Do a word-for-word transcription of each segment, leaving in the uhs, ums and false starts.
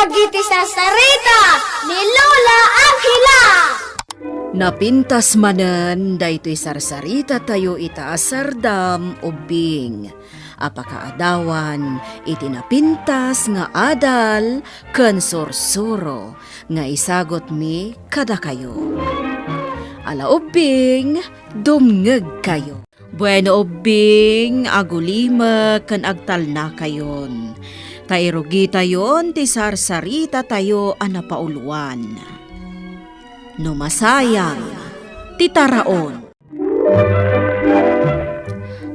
Dagiti sarsarita ni Lola Angela. Napintas manen daytoy sarsarita tayo ita a sardam ubbing a pakaadawan iti napintas nga adal ken sursuro nga isagutmi kadakayo. Ala ubbing, dumngegkayo. Bueno, ubbing, agulimek ken agtalnakayon, ta irugitayon ti sarsaritatayo a napauluan. No masayang ti taraon.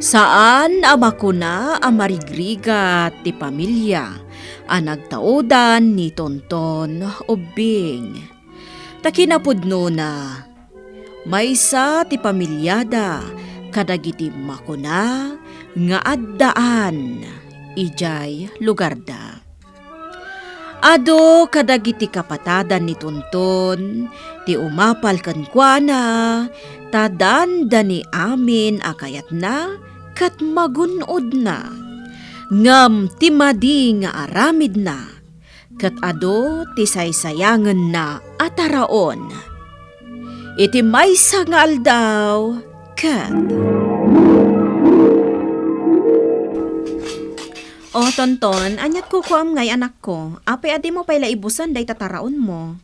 Saan a makuna a marigrigat ti pamilia a nagtaudan ni Tonton ubbing. Ta kinapudnona, maysa ti pamiliada kadagiti makuna nga addaan idiay lugarda. Adu kadagiti kapatadan ni Tonton ti umapal kenkuana, ta dandani amin a kayatna ket magun-odna. Ngem ti madi nga aramidna, ket adu ti saysayangenna a taraon. Iti maysa nga aldaw, ket O Tonton, ania't kukuam ngay, anakko? Apay a dimo pay la ibusen dayta taraonmo?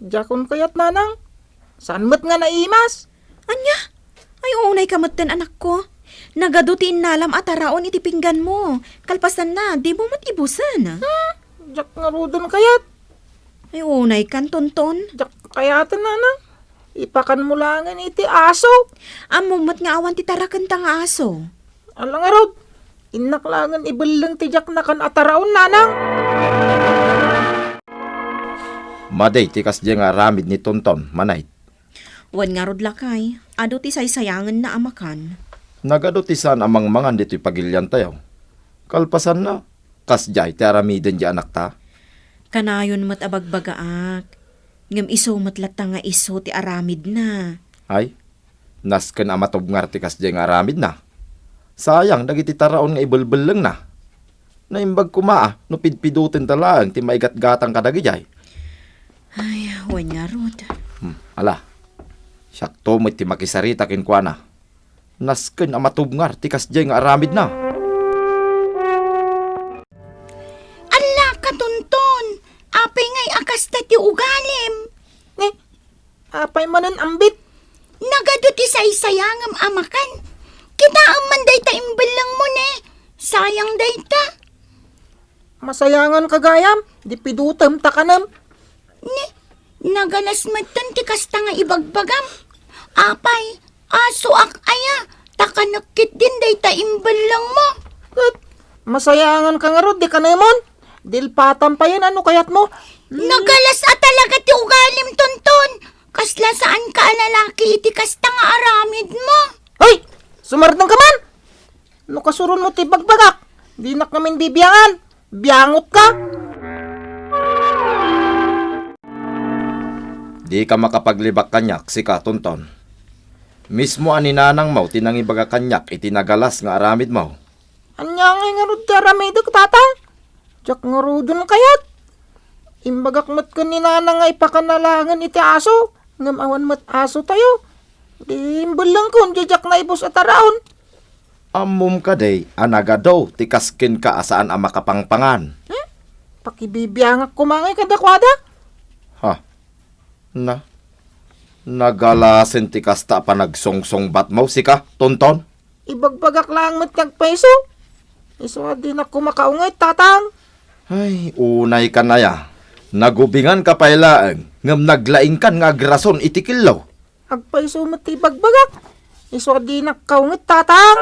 Diakon kayat, nanang. Saan met nga naimas? Ania? Ay, unayka metten, anakko. Nagadu ti innalam a taraon iti pingganmo. Kalpasanna, dimo met ibusen. Hmm, diak ngaruden kayat. Ay, unaykan, Tonton. Diak kayaten, nanang. Ipakanmo laengen iti aso. Ammom met nga awan ti tarakenta nga aso. Ala ngarud, innak laengen ibelleng ti diak nakan a taraon, nanang. Madi ti kasdiay nga aramid ni Tonton, Manay. Wen ngarud, lakay, adu ti saysayangenna a makan. Nagadu ti saan a mangmangan ditoy pagiliantayo. Kalpasanna, kasdiay ti aramiden ti anakta. Kanayon met a bagbagaak, ngem isu met latta nga isu ti aramidna. Ay, nasken a matubngar ti kasdiay nga aramidna. Sayang dagiti taraon nga ibelbellengna. Naimbag koma a no pidpidutenta laeng ti maigatgatang kadagidiay. Ay, wen ngarud. Hmm, ala. Siakto met ti makisarita kenkuana. Nasken a matubngar ti kasdiay nga aramidna. Alla, Katonton! Apay ngay a kasta ti ugalim? Ni, apay manen ambit? Nagadu ti saysayangem a makan. Kitaem man dayta imbellengmo, ne. Sayang dayta. Masayanganka gayam, di pidutem ta kanem. Ni, nagalas metten ti kasta nga ibagbagam. Apay, asoak aya, ta kanek ketdin dayta imbellengmo. Ket, masayanganka ngarud, di kanemon. Dilpatam payen a no kayatmo. Nagalas a talaga ti ugalim, Tonton. Kasla saanka a lalaki iti kasta nga aramidmo. Hoy! Sumardengka man! No kasuronmo ti bagbagak, dinak ngamin bibiangan. Biangotka! Dika makapaglibak kaniak, sika, Tonton. Mismo a ni nanangmo ti nangibaga kaniak iti nagalas nga aramidmo. Ania ngay ngarud ti aramidek, Tatang? Diak ngaruden kayat. Imbagak met ken ni Nanang nga ipakana laengen iti aso, ngem awan met asotayo. Di imbellengkon diay diak naibus a taraon. Ammom kadi a nagadu ti kaskenka a saan a makapangpangan? Hmm? Pakibibiangak koma ngay kadakuada. Ha? Na? Nagalasen ti kasta a panagsungsungbatmo, sika, Tonton? Ibagbagak laeng met ti agpayso. Isu a dinak koma kaunget, Tatang. Ay, unaykan aya. Nagubinganka pay laeng, ngem naglaingkan nga agrason iti kello. Agpayso met ti ibagbagak. Isu a dinak kaunget, Tatang.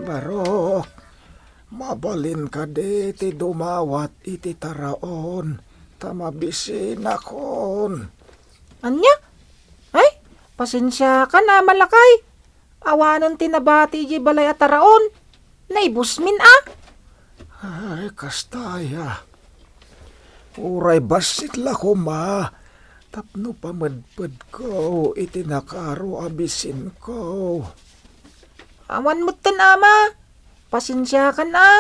Barok, mabalin kadi ti dumawat iti taraon, ta mabisinakon. Ania? Ay, pasensiakan a, malakay. Awanen ti nabati idiay balay a taraon. Naibusmin a. Ay, kasta aya. Uray bassit la koma tapno pamedpedko iti nakaro a bisinko. Awan metten, Ama. Pasensiakan a.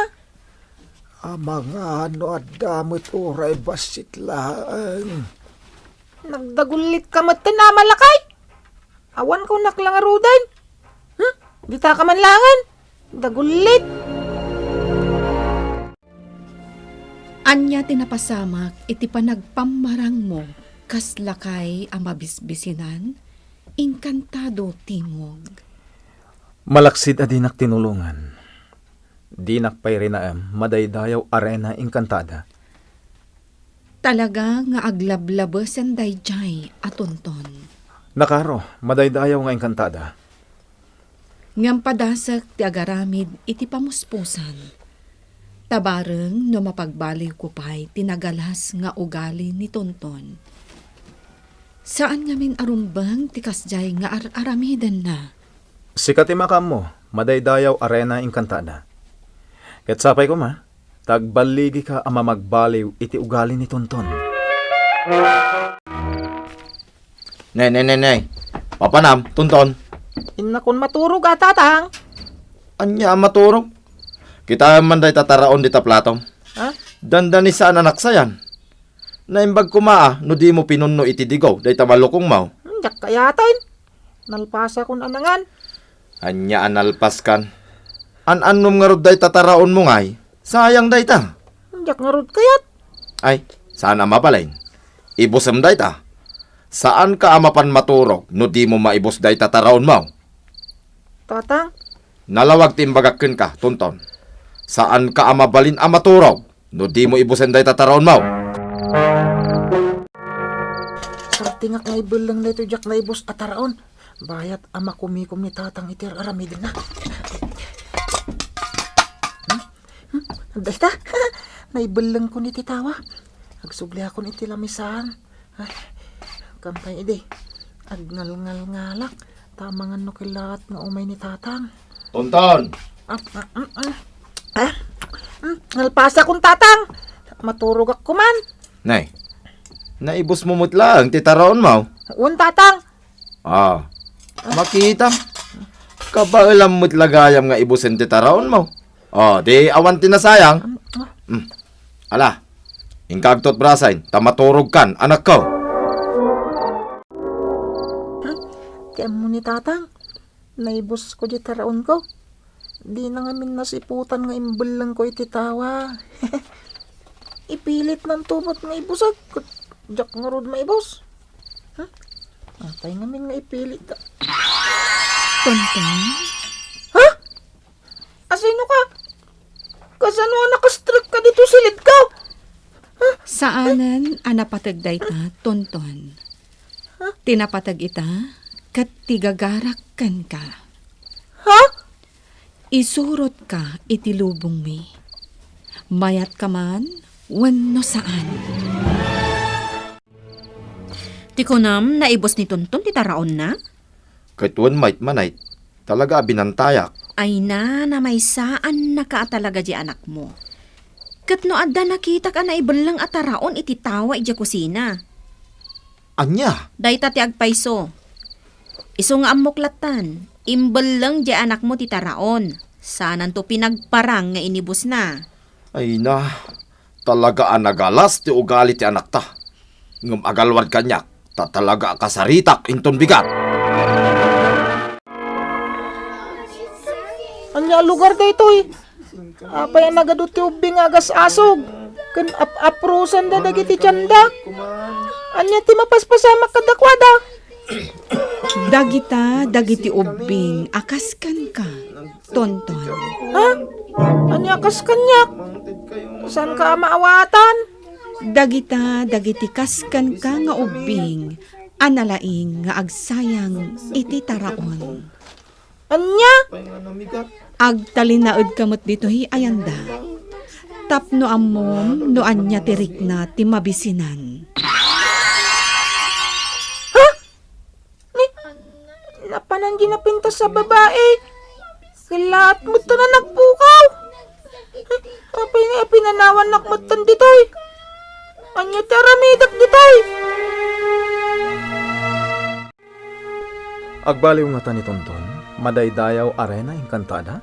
Amangan no adda met uray bassit laeng. Nagdagullit ka met ten, Ama Lakay? Awan ka unaklang aruden? Hmm? Dita ka man laengen? Dagullit. Ania ti napasamak iti panagpammarangmo kas lakay a mabisbisinan? Inkantado timog. Malaksid a dinak tinulongan, dinak pay rinaem madaydayaw a reyna enkantada. Talaga nga aglablabesen daydiay a Tonton. Nakaro, madaydayaw nga enkantada. Ngem padasek ti agaramid iti pamuspusan. Ta bareng no mapagbaliwko pay ti nagalas nga ugali ni Tonton. Saan ngamin a rumbeng ti kasdiay nga ar-aramidenna. Sika ti makaammo, madaydayaw a reyna enkantada. Ket sapay koma, ta agballigika a mamagbaliw iti ugali ni Tonton. Ne, ne, ne, ne. Mapanam, Tonton. Innakon maturog a, Tatang. Ania a maturog? Kitaem man dayta taraon dita platom. Ha? Dandani saan a naksayan. Naimbag koma a no dimo pinunno iti digaw dayta malukongmo. Hmm, diak kayaten. Nalpasakon a nangan. Ania a nalpaskan? An-annom ngarud dayta taraonmo ngay? Sayang dayta. Diak ngarud kayat. Ay, saan a mabalin. Ibusem dayta. Saanka a mapan maturog no dimo maibus dayta taraonmo. Tatang? Nalawag ti imbagak kenka, Tonton. Saanka a mabalin a maturog no dimo ibusen dayta taraonmo. Sartingak nga ibelleng daytoy diak naibus a taraon. Bayat a makumikom ni Tatang iti ar-aramidenna. Hmm? Hmm? Dayta? Naibellengkon iti tawa. Agsubliakon iti lamisaan. Ay, kampay idi. Agngalngalngalak. Ta amangan no kellaat nga umay ni Tatang. Tonton! Ah, ah, ah, ah. Ah, hmm, nalpasakon, Tatang. Maturogak koman. Nay, naibusmo met laeng ti taraonmo? Wen, Tatang. Ah, makita. Kabaelam met la gayam nga ibusen ti taraonmo. Oh, di awan ti nasayang. Hmm. Ala, inka agtutbrasaen, ta maturogkan, anakko. Hmm? Ti ammo ni Tatang, naibusko di taraonko. Dina ngamin nasiputan nga imbellengko iti tawa. Ipilitnanto met nga ibusek, ket diak ngarud maibus. Hmm? Apay ngamin nga ipilit? Tonton? Ha? Asinoka? Kasano a nakastrek ka dito silidko? Saanen a napateg dayta, Tonton. Ti napateg ita, ket ti gagarak kenka. Ha? Isurotka iti lubongmi. Mayatka man wenno saan. Ti kunam, naibus ni Tonton ti taraonna? Ket wen, mayat, manay, talaga a binantayak. Ay na, namaysaannaka a talaga di anakmo. Ket no adda nakitak a naibelleng a taraon iti tawa idiay kusina. Ania? Dayta ti agpayso. Isu nga ammok lattan, imbelleng di anakmo ti taraon. Saananto pinagparang nga inibusna. Ay na, talaga a nagalas ti ugali ti anakta. Ngem agalwad kaniak, ta talaga a kasaritak inton bigat. Ania a lugar daytoy? Apay a nagadu ti ubbing nga agas-asog ken ap-aprusanda dagiti tienda? Ania ti mapaspasamak kadakuada? Dagita dagiti ubbing a kas kenka, Tonton. Ha? Ania kas kaniak? Saanka a maawatan? Dagita dagiti kas kenka nga ubbing a nalaing nga agsayang iti taraon. Ania? Agtalinaedka met ditoy a yanda tapno ammom no ania ti rikna ti mabisinan. Ha? Ni, napanan di napintas a babai. Kellaat metten a nagpukaw. Apay nga ipinanawannak metten ditoy? Ania ti aramidek ditoy? Agbaliw ngata ni Tonton, madaydayaw a reyna enkantada?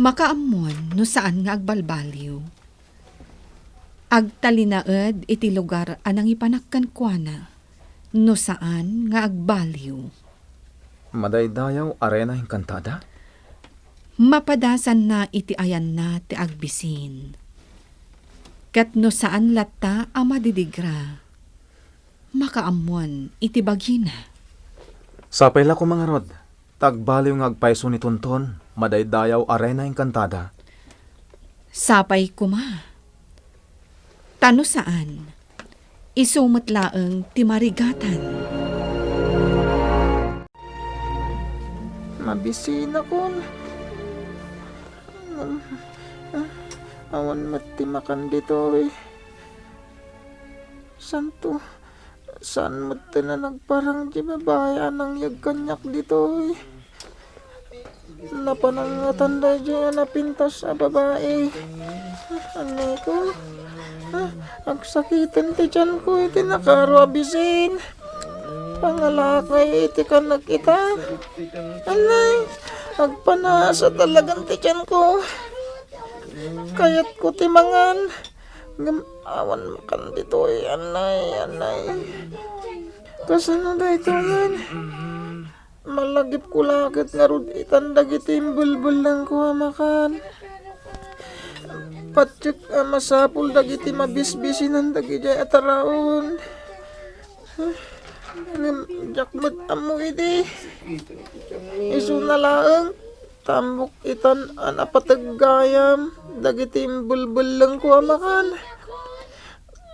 Makaammon no saan nga agbalbaliw. Agtalinaed iti lugar a nangipanak kenkuana no saan nga agbaliw. Madaydayaw a reyna enkantada? Mapadasanna iti ayanna ti agbisin. Ket no saan latta a madidigra, makaammon iti bagina. Sapay la koma ngarud, ta agbaliw nga agpayso ni Tonton, madaydayaw a reyna enkantada. Sapay koma. Ta no saan, isu met laeng ti marigatan. Mabisinakon. Awan met ti makan ditoy. Santo, saan met ti nagparang ti babai a nangyeg kaniak ditoy? Napanangatan daydiay a napintas a babai. Anay ko, ah, agsakiten ti tianko iti nakaro a bisin. Pangalakay iti kanek ita. Anay, agpanaas a talagan ti tianko. Kayatko ti mangan. Ngem awan makan ditoy, anay, anay. Kasano daytoyen? Malagipko la ket ngarud itan dagiti imbelbellengko a makan. Patiek a masapul dagiti mabisbisinan dagidiay a taraon. Ngem diak met ammo idi. Isuna laeng, ta ammok itan a napateg gayam dagiti imbelbellengko a makan.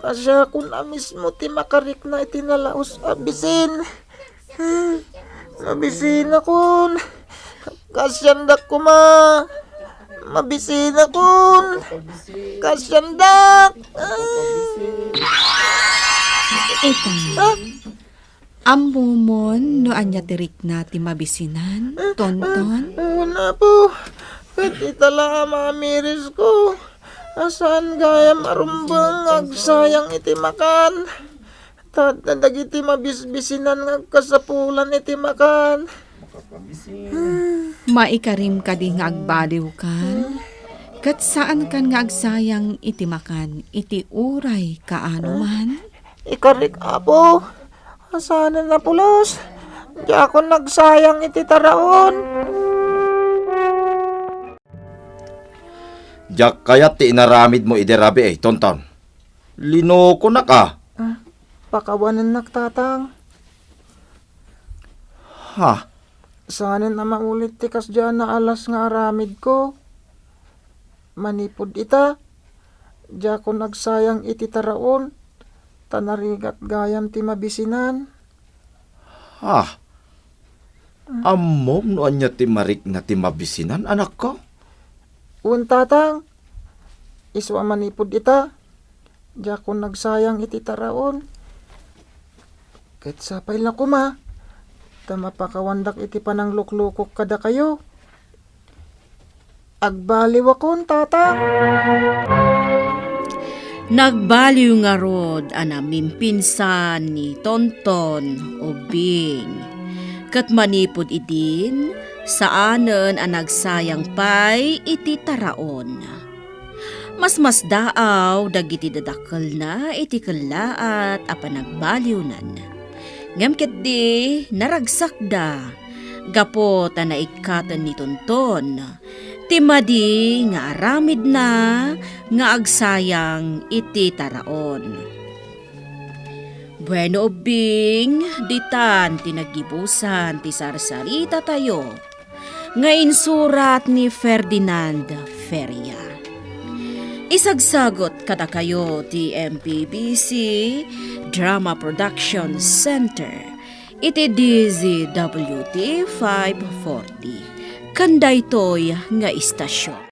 Ta siakon a mismo ti makarikna iti nalaus a bisin. Mabisinakon. Kaasiandak koma. Mabisinakon. Kaasiandak. Ita. Ah? Ammomon no ania ti rikna ti mabisinan, Tonton? Wen, Apo. Ket ita la a mamirisko. A saan gayam a rumbeng nga agsayang iti makan. Ta adda dagiti mabisbisinan nga agkasapulan iti makan. Maikarim kadi nga agbaliwkan? Ket saankan nga agsayang iti makan iti uray kaano man? Ikarik, Apo. Saanen a pulos. Diakon agsayang iti taraon. Diak kayat ti inaramidmo idi rabii, Tonton. Linukonak a. Ah, pakawanennak, Tatang. Ha? Saanen a maulit ti kasdiay a naalas nga aramidko. Manipud ita, diakon agsayang iti taraon, ta narigat gayam ti mabisinan. Ha? Ammom no ania ti marikna ti mabisinan, anakko? Wen, Tatang. Isu a manipud ita, diakon agsayang iti taraon. Ket sapay la koma, ta mapakawandak iti panangluklukok kadakayo. Agbaliwakon, Tatang. Nagbaliw ngarud a namimpinsan ni Tonton Ubbing. Ket manipud idin, saanen a nagsayang pay iti taraon. Masmasdaaw dagiti dadakkelna iti kellaat a panagbaliwnan. Ngem ketdi, naragsakda gapu ta naikkaten ni Tonton ti madi nga aramidna nga agsayang iti taraon. Bueno, Ubbing, ditan ti naggibusan ti sarsaritatayo nga insurat ni Ferdinand Feria. Isagsagut kadakayo ti M P B C Drama Production Center iti D Z W T five forty, ken daytoy nga istasyon.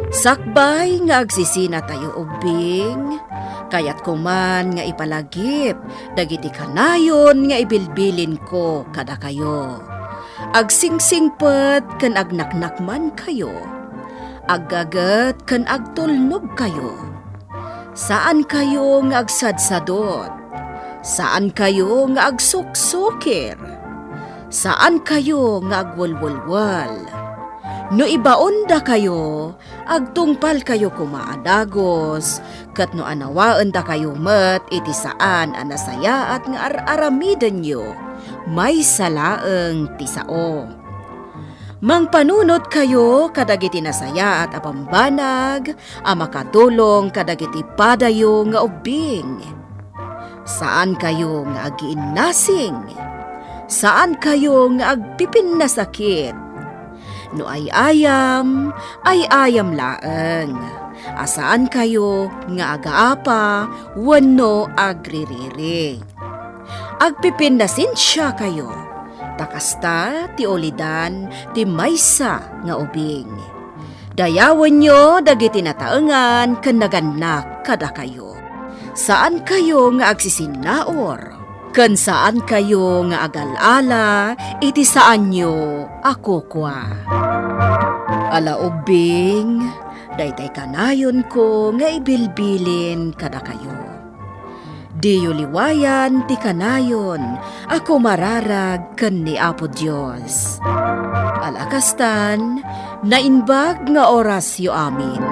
Sakbay nga agsisinatayo ubbing, kayatko man nga ipalagip dagiti kanayon nga ibilbilinko kadakayo. Agsingsingpet ken agnaknakmankayo. Aggaget ken agtulnogkayo. Saankayo nga agsadsadot. Saankayo nga agsuksukir. Saankayo nga agwelwelwel. No ibaondakayo, agtungpalkayo koma a dagus, ket no anawaendakayo met iti saan a nasayaat nga ar-aramidenyo, maysa laeng ti sao. Mangpanunotkayo kadagiti nasayaat a bambanag a makatulong kadagiti padayo nga ubbing. Saankayo nga agiinnasing. Saankayo nga agpipinnasakit. No ay-ayam, ay-ayam laeng. A saankayo nga agaapa wenno agririri. Agpipinnasensiakayo, ta kasta ti ulidan ti maysa nga ubing. Dayawenyo dagiti nataengan ken nagannak kadakayo. Saankayo nga agsisinnaur, ken saankayo nga agal-ala iti saanyo a kukua. Ala ubbing, daytay kanayonko nga ibilbilin kadakayo. Diyo liwayan ti kanayon a kumararag ken ni Apo Dios. Ala kastan, naimbag nga orasyo amin.